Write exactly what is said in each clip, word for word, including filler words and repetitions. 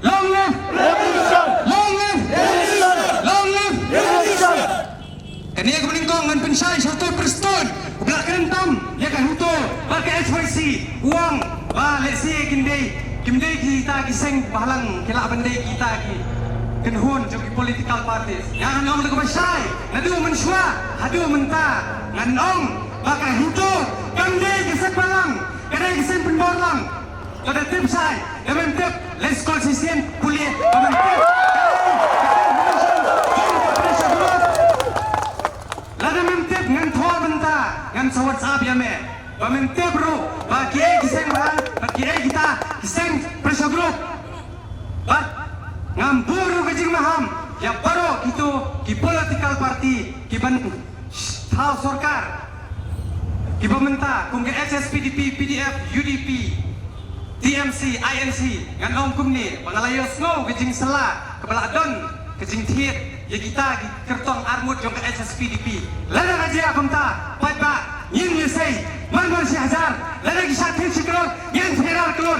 Long live revolution! Long live revolution! Long live revolution! Kane ka nyngkong ngan pynshai sha uto u Prestone uba la kren tam ïa ka HITO bad ka HYC, u ong ba lehse kin dei, kim dei kita ki seng bhalang, ki lah ban dei kita ki kynhun jong ki political parties. Ngan ong da kaba shai, naduh mynshuwa haduh mynta ngan ong ba ka HITO kam dei ka seng bhalang, ka dei ka seng pynbor lang. Lada tip shai, lada mem tip, let's call C C N, pule, lada mem tip. Lada mem tip, ngan thor bynta, ngan sa WhatsApp ïa me. Ba mem tip ruh ba kiei ki seng bhalang, ba kiei kita ki seng pressure group. Bad ngam buh ruh ka jingmaham ïa baroh kito ki political party kiban thaw sorkar, kiba mynta kum ka H S P D P, P D F, U D P, T M C, I N C. Ngan ong kumne ba nga la ïohsngew ka jingsylla kaba la don ka jingthied ïa kita ki kyrtong arngut jong ka H S P D P. Lada ka jia kumta, paidbah, ngin ïa sei man man shi hajar, lada ki shah thied shi klur, ngin thied ar klur.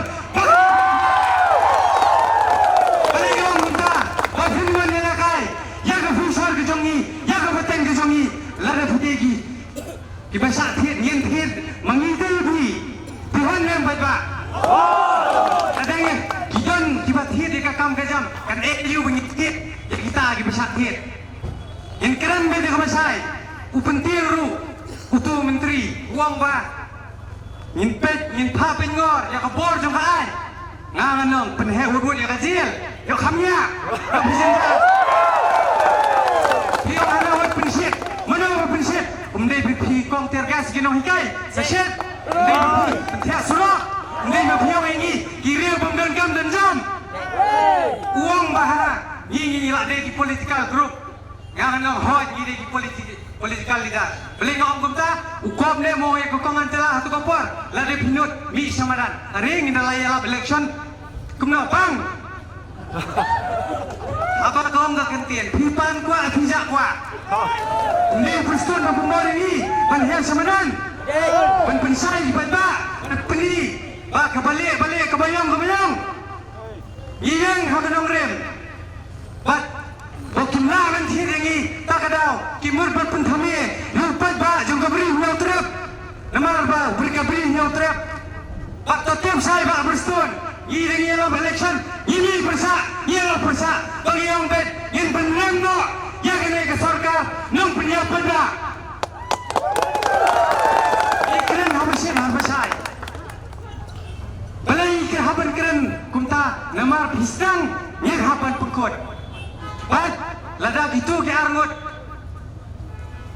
Balei nga ong kumta? Ba phin wan ïalehkai ïa ka future ka jong ngi, ïa ka pateng ka jong ngi. Lada phi dei ki kiba shah thied, ngin thied ma ngi, dei phi, phi wan lem, paidbah? Lada ngi, ki don kiba thied ïa ka kam ka jam, kan ïoh ba ngin thied ïa kita kiba shah thied. Ngin kren beit ïa kaba shai. U Pyntieng ruh, uto u myntri, u ong ba ngin peit, ngin phah peit ngor ïa ka bor jong ka aiñ. Nga ngan ong, pynheh wut wut ïa ka jil. Ïoh kham ïa ka pynshit. Phi ong hana wat pynshit. Mano ba pynshit? Um dei ba phi kong tear gas ki nonghikai sa shit. Um dei ba phi pynthiah surok. Um dei ba phi ong ïa ngi ki riew bym don kam don jam. U ong ba hana ngi, ngi, ngi lah dei ki political group. Nga ngan ong hooid, ngi dei ki politi-, political leader. Balei nga ong kumta? U Kop ne mo ïa ka kong Antela ha tu ka por. Lada phi nud, mih sha madan. Are ngin da la ïalap election. Kumno bang? Haba ka ong ka kyntien, phi pan kwah, phi jah kwah. Ngi Prestone ban pynbor ïa ngi ban hiar sha madan, ban pynshai ïa ki paidbah, ban pyni ba kaba lieh ba lieh, kaba ïong kaba ïong. Ngi ïeng ha ka nongrim. Bad ba kim lah ban thied ïa ngi, ta ka daw ki mut ban pynthame ïa u paidbah jong ka Bri Hynñiewtrep. Namar ba u Bri, ka Bri Hynñiewtrep. Bad to tip shai Bah Prestone, ngi dang ïalap election, ngi mih pyrshah, ngi ïalap pyrshah, ba ngi ong beit ngin pynrem noh ïa kane ka sorkar nongpynïap paidbah. Ngi kren haba shit haba shai. Balei ngi hap ban kren kumta? Namar phi sdang, ngi hap ban pynkut. Bad lada kito ki arngut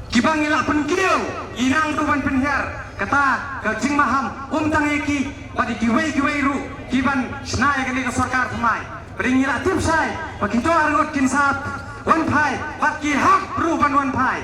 kiba ngi la pynkiew, ngi nang ruh ban pynhiar, kata ka jingmaham ym tang ïa ki, bad ïa kiwei kiwei ruh kiban shna ïa kane ka sorkar thymmai. Bad ngi la tip shai ba kito arngut kin sa wan phai, bad ki hap ruh ban wan phai.